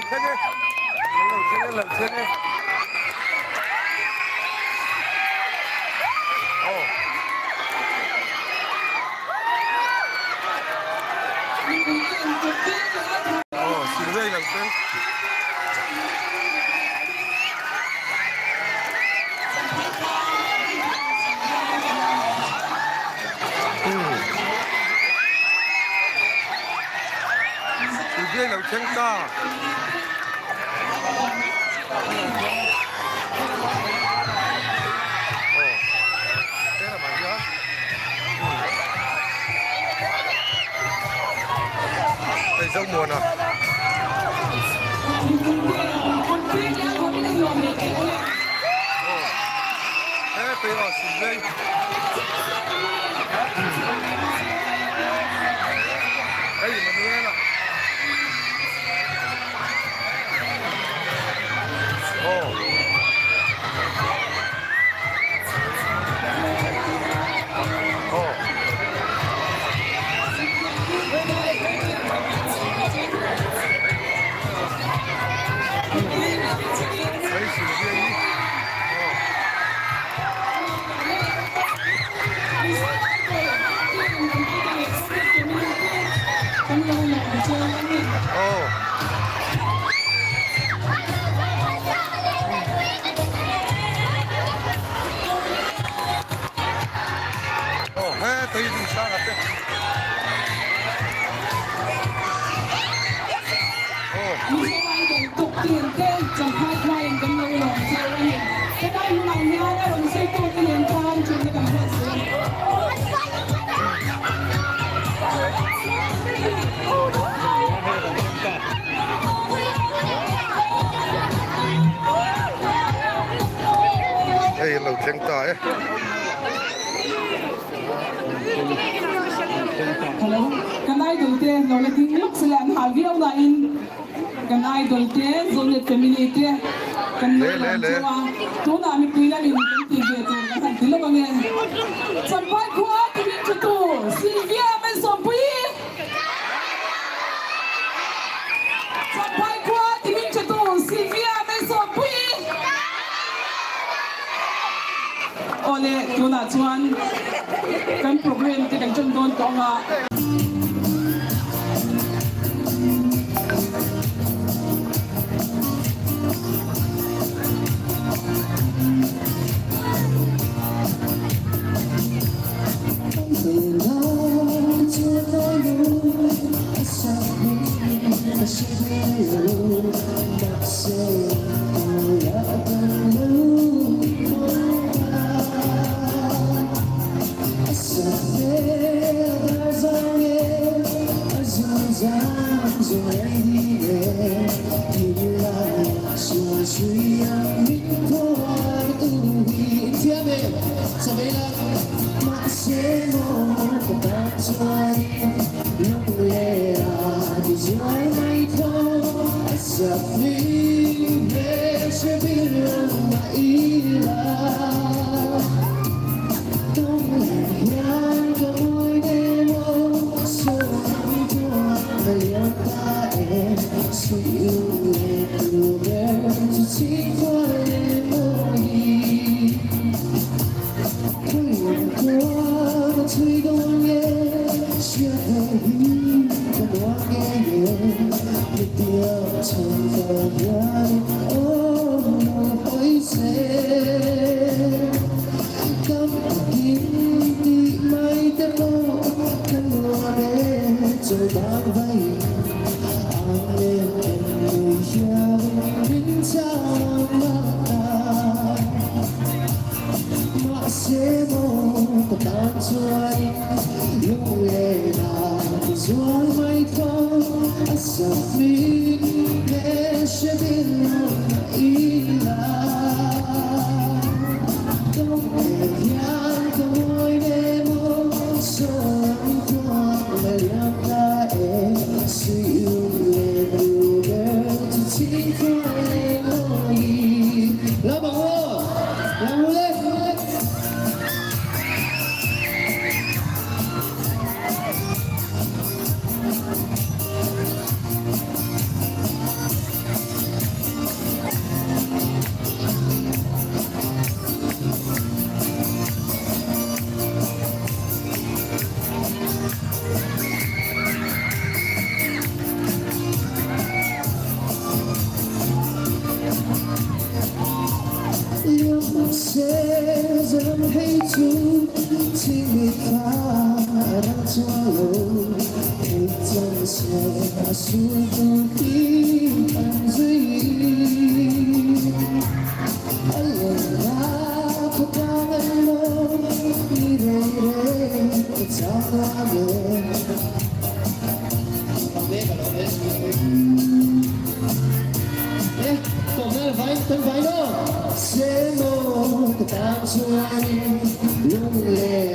thleng e. An lo thleng e, lo thleng e. Aw. Aw, Sylvia i lo thleng. Sylvia i lo thleng ta. Aw, helamah hian hei Zomuana. Aw, he phei aw Sylvia i. Hei Manuela. Aw. Aw. Hei Sylvia i. Aw. Aw. Aw he tei ding sang a te. Aw. Hei an lo thleng ta e. Hello, kan idol te lo la ding lawk sela an hal viau nain kan idol te Zonet family te kan lo lawm cheu a, tunah mipui lamin kan tih ve tur kan han ti lawk ange. Champhai khua timin thutu Sylvia Mensawmpui. Champhai khua timin thutu Sylvia Mensawmpui. Awle, tunah chuan kan program te kan ṭan dawn tawh ang a. chu chhingmit thla a dang chuang lo theih chan se a sul tur hi an zui a lenna khawtlang an lo ni reng reng ka chang nuam e.